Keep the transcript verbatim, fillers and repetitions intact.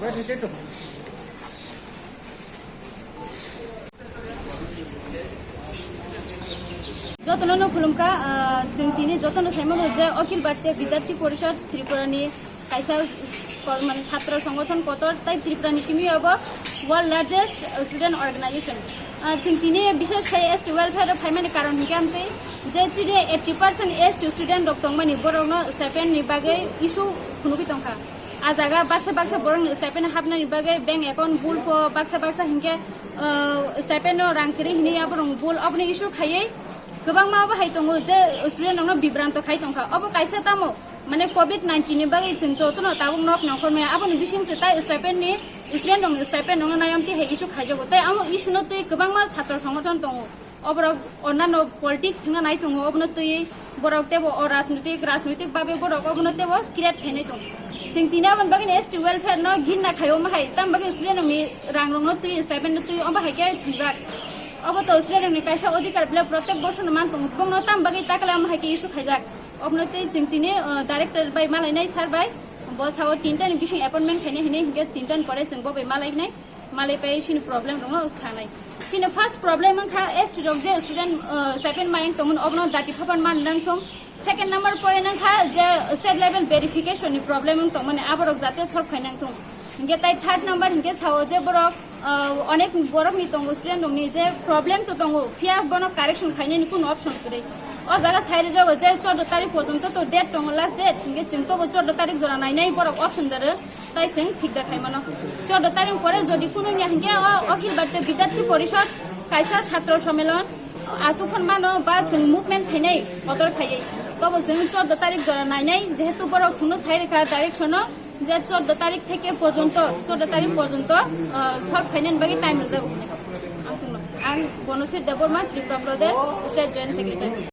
Jotono no khulumkha, ah, chwng tini jotono saimano je Akhil Bharatiya Vidyarthi Porishad Tripura ni kaisa ko-, mane chhatra songgothon kotor, tai Tripura ni simi abo world largest student organization. Ah, chwng tini bishesh khai S T welfare o phaimani karon hinkhe amtwi je chini eighty percent S T student rok tongmani borokno stipend ni bagwi issue phunugwi tongkha. A jaga baksa baksa borokni stipend hapnani bagwi bank account bul pho baksa baksa hinkhe, ah, stipend no rang kwrwi hinwi aborok bul oboni issue khaiwi kwbangma obo hai tongo je student rokno bibranto khai tongkha. Obo kaisa tamo mane covid nineteen ni bagwi chwng jotono tabuk nok nongkhor maya aboni bising se tai stipend ni student rokni stipend rokno nayom twi hai issue khaijago. Tai amo issue no twi kwbangma chhatra songgothon tongo. Oborok onnano politics thwngna nai tongo, obono twi borok teibo o rajnoitik, rajnoitik babe borok obono teibo create khainai tongo. Chwng tini aboni bagwino S T welfare no ghinna khaio omo hai, tam bagwi student rokni rang rokno twi, stipend no twi, omo hai khe thwngjak. Obo to student rokni kaisa odhikar bile protek bosono man tongo, bongno tam bagwi takle omo hai khe issue khaijak. Obono twi chwng tini, uh, director bai malainai sir bai, bo sao tinta ni bising appointment khainai hinwi hinkhe tinta ni pore chwng bo bai malainai. Malai pai chini problem rokno sanai. Chini first problem wngkha S T rok je student, uh, stipend mayang tongmani obono dati phapan man nang thung. Second number point wngkha je state level verification ni problem wng tongmani aborok jate solve khai nang thung. Hinkhe tai third number hinkhe sao je borok, uh, onek borok ni tongo student rokni je problem to tongo phiya bono correction khainani kuno option kwrwi. O jaga sai rwjago je chordo tarik porjonto to date tongo, last date, hinkhe chwng tobo chordo tarik jora nainai borok option doro. Tai chwng thik da khaimano. Chordo tarik pore jodi kunu wngya hinkhe o Akhil Bharatiya Vidyarthi Porishad kaisa chhatro sommelon aswk hwn mano ba chwng movement khainai kotor khaiwi. Tobo chwng chordo tarik jora nainai, jehetu borok chwngno sai rwkha direction o je chordo tarik theke porjonto, chordo tarik porjonto, ah, solve khainani bagwi time rwjago hinwi. Ang chwngno, ang Bonosir Debbarma, Tripura Pradesh State Joint Secretary.